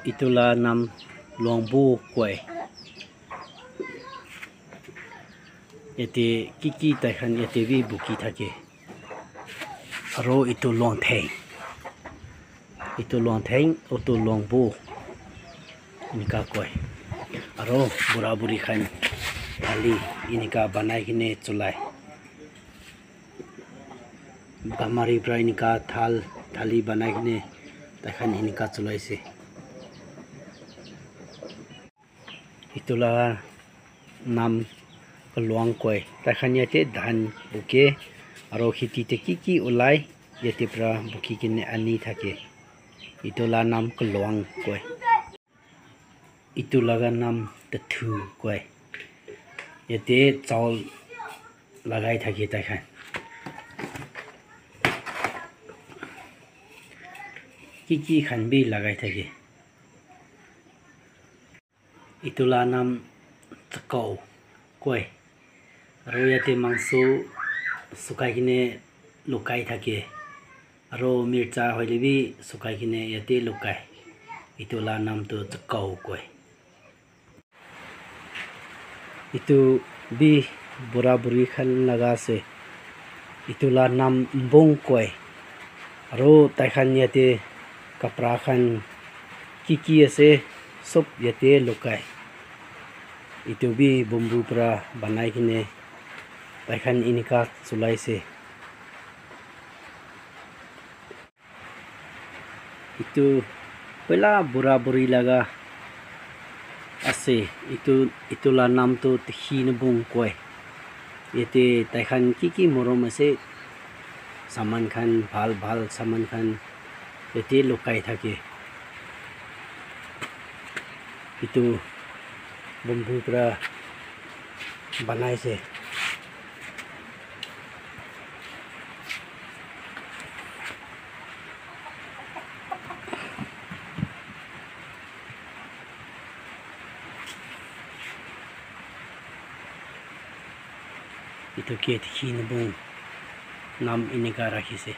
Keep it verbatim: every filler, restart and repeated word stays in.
Etu la nam luangbu koi. Yate ki ki tai khan yate bi buki thake. Aro etu luangtheng. Etu luangtheng, etu luangbu. Enika koi. Aro bura buri khan thali enika banai kene cholai. Gamari pra enika thal, thali banai kene tai khan enika cholai se. Etu la nam kaluang koi. Tai khan yate dhan buke aro kheti te ki ki ulai yate pra buki kene ani thake. Etu la nam kaluang koi. Etu laga nam tathu koi. Yate chawal lagai thake tai khan. Ki ki khan bi lagai thake. Etu la nam chakao koi. Aro yate mangso sukai kene lukai thake. Aro mircha hoile bi sukai kene yate lukai. Etu la nam tu chakao koi. Etu bi bura buri khan laga ase. Etu la nam mbong koi. Aro tai khan yate kapra khan ki ki ase sob yate lukai. Etu bi bamboo pra banai kene tai khan enika cholai se. Etu pela bura buri laga ase. Etu, etu la nam tu tikhi nabung koi. Yate tai khan ki ki morom ase, saman khan, bhal bhal saman khan yate lukai thake. Etu bamboo pra banai se. Etu ke dikhi nabung nam enika rakhi se.